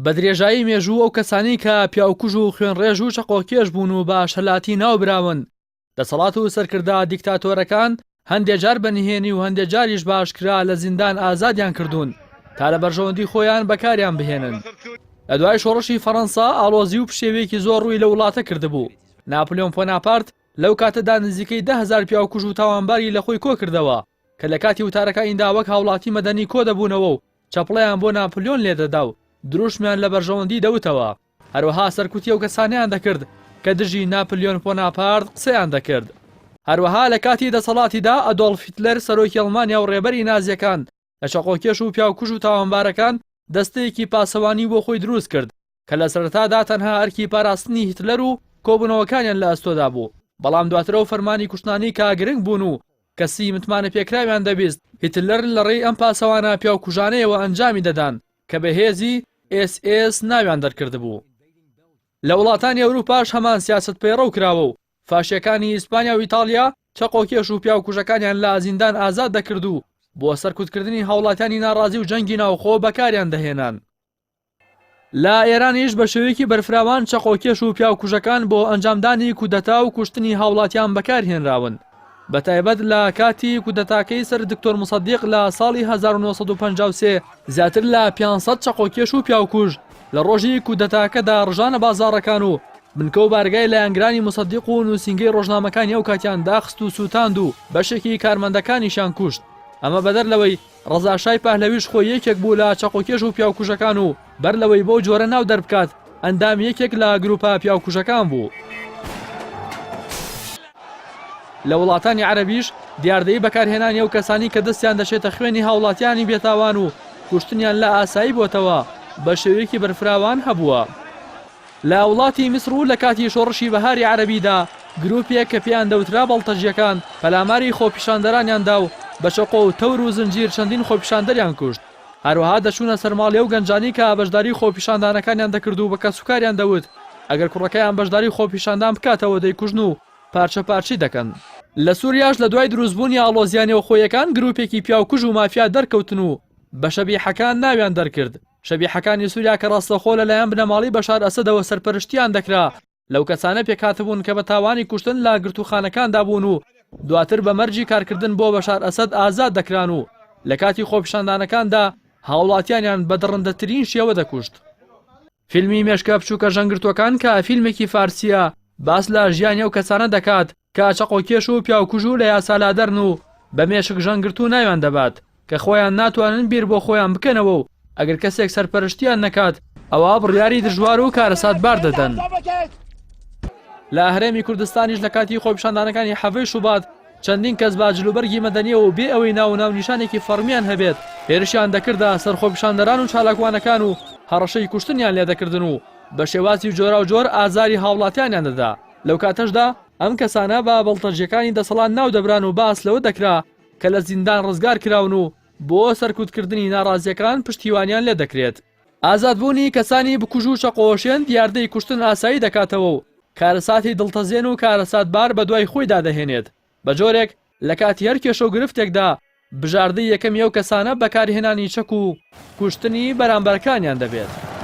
بە درێژایی مێژوو ئەو کەسانەی کە پیاوکوژ و خوێنڕێژ و چەقۆکێش بوون و بە شەلاتی ناوبراون، دەسەڵات و سەرکردە دیکتاتۆرەکان هەندێ جار بە نهێنی و هەندێ جاریش بە ئاشکرا لە زیندان ئازادیان کردوون تا لە بەرژەوەندی خۆیان بەکاریان بهێنن. لە دوای شۆڕشی فەڕەنسا ئاڵۆزی و پشێوییەکی زۆر ڕووی لە وڵاتە کردبوو. ناپلیۆن پۆناپارت لەو کاتەدا نزیکەی 10,000 پیاوکوژ و تاوانباری لە خۆی کۆکردەوە کە لە کاتی وتارەکانیدا وەک هاوڵاتی مەدەنی کۆدەبوونەوە و چەپڵەیان بۆ ناپلیۆن لێدەدا و دروشمیان لە بەرژەوەندی دەوتەوە. هەروەها سەرکوتی ئەو کەسانەیان دەکرد کە دژی ناپلیۆن پۆناپارت قسەیان دەکرد. هەروەها لە کاتی دەسەڵاتیدا ئەدۆڵف هیتلەر سەرۆکی ئەڵمانیا و ڕێبەری نازیەکان لە چەقۆکێش و پیاوکوژ و تاوانبارەکان دەستەیەکی پاسەوانی بۆ خۆی دروست کرد کە لە سەرەتادا تەنها ئەرکی پاراستنی هیتلەر و کۆبوونەوەکانیان لە ئەستۆدا بوو بەڵام دواتر ئەو فەرمانی کوشتنانەی کە گرنگ بوون و کەسی متمانەپێکراویان دەبیست هیتلەر لە ڕێی ئەم پاسەوانە پیاوکوژانەیەوە ئەنجامی دەدان کە بە هێزی ئێس ئێس ناویان دەرکردبوو. لە وڵاتانی ئەوروپاش هەمان سیاسەت پەیڕەو کراوە و فاشیەکانی ئیسپانیا و ئیتاڵیا چەقۆکێش و پیاوکوژەکانیان لە زیندان ئازاد دەکرد و بۆ سەرکوتکردنی هاوڵاتیانی ناڕازی و جەنگی ناوخۆ بەکاریان دەهێنان. لە ئێرانیش بە شێوەیەکی بەرفراوان چەقۆکێش و پیاوکوژەکان بۆ ئەنجامدانی کودەتا و کوشتنی هاوڵاتیان بەکارهێنراون، بەتایبەت لە کاتی کودەتاکەی سەر دکتۆر موسەدیق لە ساڵی 1953 زیاتر لە 500 چەقۆکێش و پیاوکوژ لە ڕۆژی کودەتاکەدا ڕژانە بازاڕەکان و بنکە و بارگای لایەنگرانی موسەدیق و نووسینگەی ڕۆژنامەکانی ئەو کاتیان داخست و سووتاند و بەشێکی کارمەندەکانیشیان کوشت ئەمە بەدەر لەوەی ڕەزا شای پەهلەویش خۆی یەکێک بوو لە چەقۆکێش و پیاوکوژەکان و بەر لەوەی بەو جۆرە ناو دەربکات ئەندامی یەکێک لە گروپە پیاوکوژەکان بوو. لە وڵاتانی عەرەبیش دیاردەی بەکارهێنانی ئەو کەسانی کە دەستیان دەچێتە خوێنی هاوڵاتیانی بێتاوان و کوشتنیان لە ئاسایی بۆتەوە بە شێوەیەکی بەرفراوان هەبووە. لە وڵاتی میسڕ و لە کاتی شۆڕشی بەهاری عەرەبیدا گروپێک کە پێیان دەوترا بەڵتەجییەکان پەلاماری خۆپیشاندەرانیان دا و بە چەقۆ و تەور و زنجیر چەندین خۆپیشاندەریان کوشت. هەروەها دەچوونە سەر ماڵی ئەو گەنجانەی کە بەشداری خۆپیشاندانەکانیان دەکرد و بە کەسوکاریان دەوت ئەگەر کوڕەکەیان بەشداری خۆپیشاندان بکاتەوە دەیکوژن و پارچە پارچەی دەکەن. لە سوریاش لە دوای دروستبوونی ئاڵۆزییە نێوخۆیەکان گروپێکی پیاوکوژ و مافیا دەرکەوتن و بە شەبیحەکان ناویان دەرکرد. شەبیحەکانی سوریا کە ڕاستەوخۆ لەلایەن بنەماڵەی بەشار ئەسەدەوە سەرپەرشتیان دەکرا، لەو کەسانە پێکهاتبوون کە بە تاوانی کوشتن لە گرتووخانەکاندا بوون و دواتر بە مەرجی کارکردن بۆ بەشار ئەسەد ئازاد دەکران و لە کاتی خۆپیشاندانەکاندا هاوڵاتیانیان بە دڕندەترین شێوە دەکوشت. فیلمی مێشکە بچووکە ژەنگرتووەکان کە فیلمێکی فارسییە باس لە ژیانی ئەو کەسانە دەکات کە چەقۆکێش و پیاوکوژ و لە یاسالادەرن و بە مێشک ژەنگرتوو ناویان دەبات کە خۆیان ناتوانن بیر بۆ خۆیان بکەنەوە و ئەگەر کەسێک سەرپەرشتیان نەکات ئەوا بڕیاری دژوار و کارەساتبار دەدەن. لە هەرێمی کوردستانیش لە کاتی خۆپیشاندانەکانی حەڤەی شوبات چەندین کەس بە جلوبەرگی مەدەنیەوە و بێ ئەوەی ناو و ناونیشانێکی فەڕمیان هەبێت هێرشیان دەکردە سەر خۆپیشاندەران و چالاکوانەکان و هەڕەشەی کوشتنیان لێدەکردن و بە شێوازی جۆراوجۆر ئازاری هاوڵاتیانیان دەدا. لەو کاتەشدا ئەم کەسانە بە بەڵتەجیەکانی دەسەڵات ناو دەبران و باس لەوە دەکرا کە لە زیندان ڕزگار کراون و بۆ سەرکوتکردنی ناڕازیەکان پشتیوانیان لێ دەکرێت. ئازادبوونی کەسانی بکوژ و چەقۆوەشێن دیاردەی کوشتن ئاسایی دەکاتەوە و کارەساتی دڵتەزێن و کارەساتبار بەدوای خۆیدا دەهێنێت، بە جۆرێک لە کاتی هەر کێشە و گرفتێکدا بژاردەی یەکەمی ئەو کەسانە بەکارهێنانی چەک و کوشتنی بەرامبەرەکانیان دەبێت.